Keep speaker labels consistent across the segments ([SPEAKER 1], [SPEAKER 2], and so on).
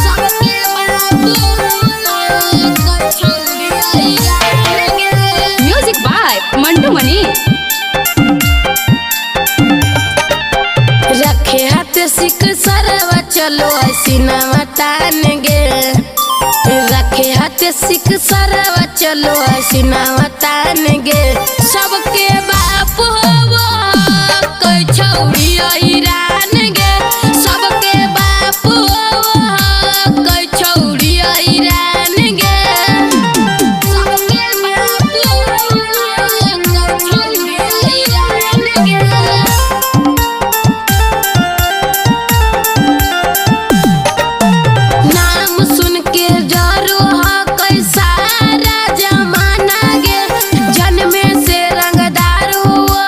[SPEAKER 1] सबके बाप हो कै छौरी ईरान गे।
[SPEAKER 2] Music by Mantu money.
[SPEAKER 1] रखे हाथ सिख सरवा चलो सीनावा तान गे। रखे हाथ सिख सरवा चलो सीनावा तान गे। सबके बाप हो कै छौरी ईरान गे। सबके बाप हो कै छौरी ईरान गे। सबके बाप हो कै छौरी ईरान गे। नाम सुन के डरो ह कैसा जमाना गे। जन्मे से रंगदार हुआ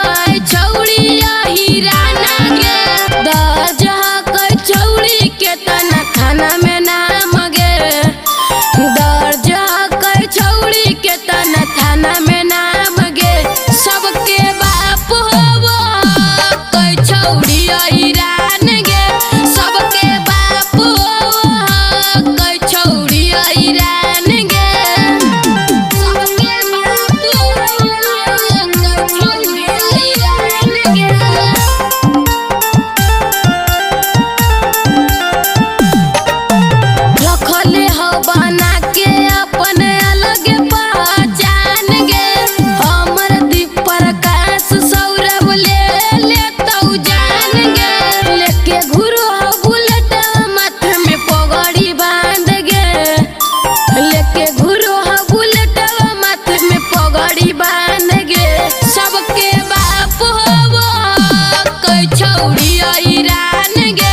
[SPEAKER 1] छौड़ी हीराना गे। दर्ज ह कै छौड़ी के तना थाना में नाम गे। दर्ज ह कै छौड़ी के तना थाना में नाम गे। सबके बाप हो कै छौड़ी ईरान गे। सबके बाप हो कै छौरी ईरान गे। सबके बाप हो कै छौरी ईरान गे। रखले हो बना के अपन अलग पहचान गे। हमर दीप प्रकाश सौरभ ले ले तौ जान गे। लेके घुरो हो बुलेट माथे में पगड़ी बांध गे। लेके घुरो हो बुलेट माथे में पगड़ी बांध गे। सबके बाप हो कै छौरी ईरान गे।